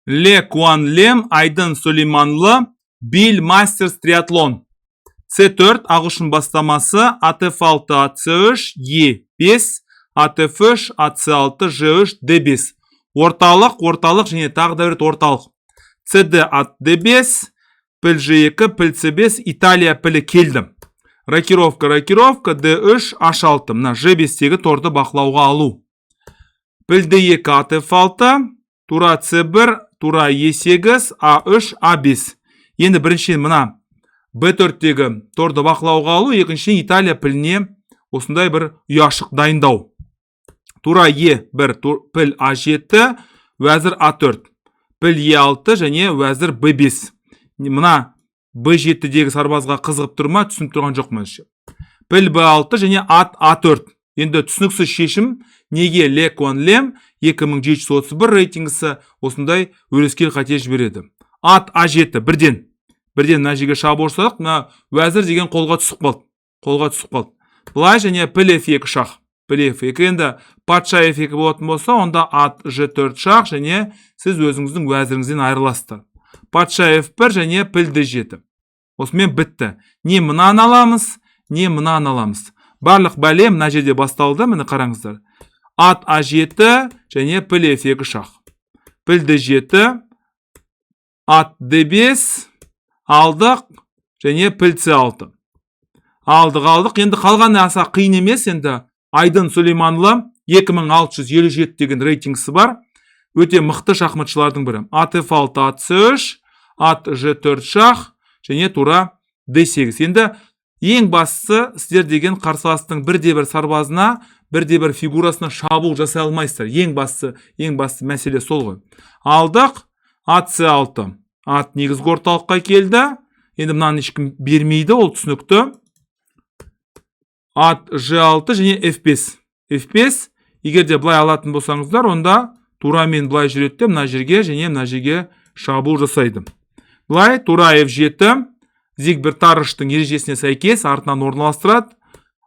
Ле Куан Лем, Айдын Сулейманлы, Бил Мастерс триатлон. С4, ағылшын бастамасы, ат F6, ат С3, Е5, ат F3, ат С6, Ж3, Д5. Орталық, орталық және тағы да бір рет орталық. CD ат D5, піл Ж2, піл С5, Италия пілі келді. Рокировка, рокировка, D3, H6. Мына Ж5-тегі торды бақылауға алу. Піл D2, ат F6, тура C1, тура E8, A3, A5. Енді біріншіден мына B4-тегі торды бақылауға алу, екіншіден Италия піліне осындай бір ұяшық дайындау. Тура E1, піл A7, уәзір A4. Піл E6 және уәзір B5. Мына B7-дегі сарбазға қызығып тұр ма, түсініп тұрған жоқпын әзірше. Піл B6 және ат A4. Енді түсініксіз шешім, неге Ле Куан Лем, 2731 рейтингісі, осындай өрескел қате жібереді. Ат А7 бірден. Бірден мына жерге шабуыл жасадық, мына уәзір деген қолға түсіп қалды. Қолға түсіп қалды. Былай және піл F2 шах. Піл F2, енді патша F2 болатын болса, онда ат Ж4 шах және сіз өзіңіздің уәзіріңізден айырыласыздар. Патша F1 және піл D7. Осымен бітті. Не мынаны аламыз, не мынаны аламыз. Барлық бәле мына жерде басталды, міне, қараңыздар. Ат А7 және піл F2 шах. Піл D7, ат D5, алдық және піл C6. Алдық, алдық. Енді қалғаны аса қиын емес. Енді Айдын Сулейманлы, 2657 деген рейтингісі бар. Өте мықты шахматшылардың бірі. Ат F6, ат C3, ат Ж4 шах және тура D8. Енді ең бастысы, сіздер деген қарсыластың бірде бір сарбазына, бірде бір фигурасына шабуыл жасай алмайсыздар. Ең басты мәселе сол ғой. Алдық, ат С6. Ат негізгі орталыққа келді. Енді мынаны ешкім бермейді, ол түсінікті. Ат Ж6 және F5. F5, егер де былай алатын болсаңыздар, онда турамен былай жүреді де, мына жерге және мына жерге шабуыл жасайды. Былай тура F7, Зигберт Тарыштың ережесіне сәйкес артынан орналастырады.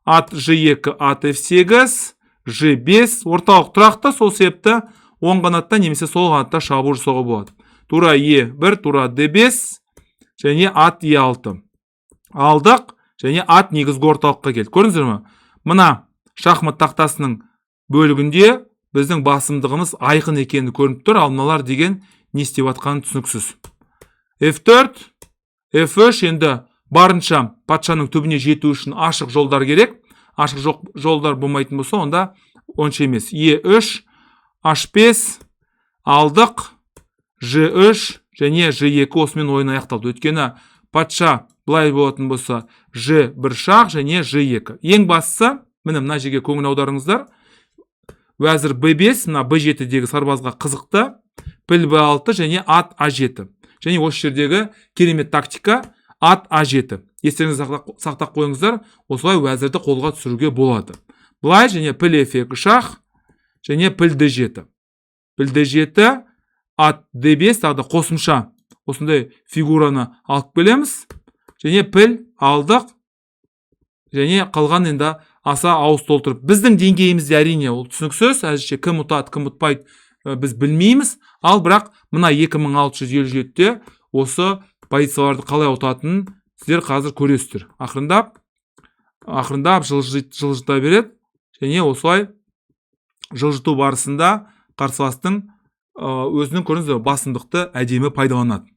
Ат Ж2, ат F8, Ж5, орталық тұрақты, сол себепті оң қанатта немесе сол қанатта шабуыл жасауға болады. Тура Е1, тура D5 және ат Е6. Алдық және ат негізгі орталыққа келді. Көрдіңіздер ме? Мына шахмат тақтасының бөлігінде біздің басымдығымыз айқын екені көрініп тұр, ал мыналар деген не істеп жатқаны түсініксіз. F4, F3, енді барынша патшаның түбіне жету үшін ашық жолдар керек. Ашық жоқ, жолдар болмайтын болса, онда онша емес. Е3, H5, алдық, Ж3 және Ж2, осымен ойын аяқталды. Өйткені патша былай болатын болса, Ж1 шах және Ж2. Ең бастысы, міне, мына жерге көңіл аударыңыздар. Уәзір B5, мына B7-дегі сарбазға қызықты. Піл B6 және ат А7. Және осы жердегі керемет тактика: ат А7. Естеріңізде сақтап қойыңыздар, осылай уәзірді қолға түсіруге болады. Былай және піл F2 шах және піл D7. Піл D7, ат D5, тағы да қосымша осындай фигураны алып келеміз. Және піл алдық. Және қалған енді аса ауыз толтырып. Біздің деңгейімізде, әрине, ол түсініксіз. Әзірше кім ұтады, кім ұтпайды, біз білмейміз. Ал бірақ мына 2657-де осы позицияларды қалай ұтатынын сіздер қазір көресіздер. Ақырындап, ақырындап жылжыта береді және осылай жылжыту барысында қарсыластың өзінің, көрдіңіздер, басымдықты әдемі пайдаланады.